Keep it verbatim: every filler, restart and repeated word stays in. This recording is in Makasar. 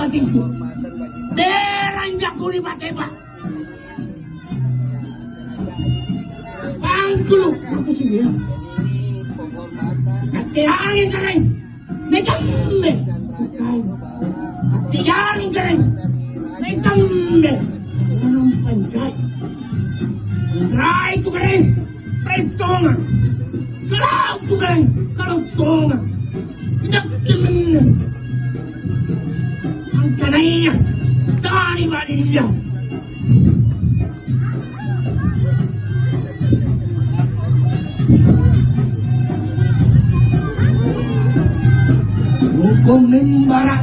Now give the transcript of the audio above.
Derang jaku ri bateba. Pangkulu, aku sini ya. Kate angin kering. Mekambe. Bukai. Kate angin kering. Mekambe. Orang panjai. Rai tu kering. Rentonga. Kalau tu kering. Kalau tonga. Inakkin. Angkanaya tani ba'dillia. Hukum membara.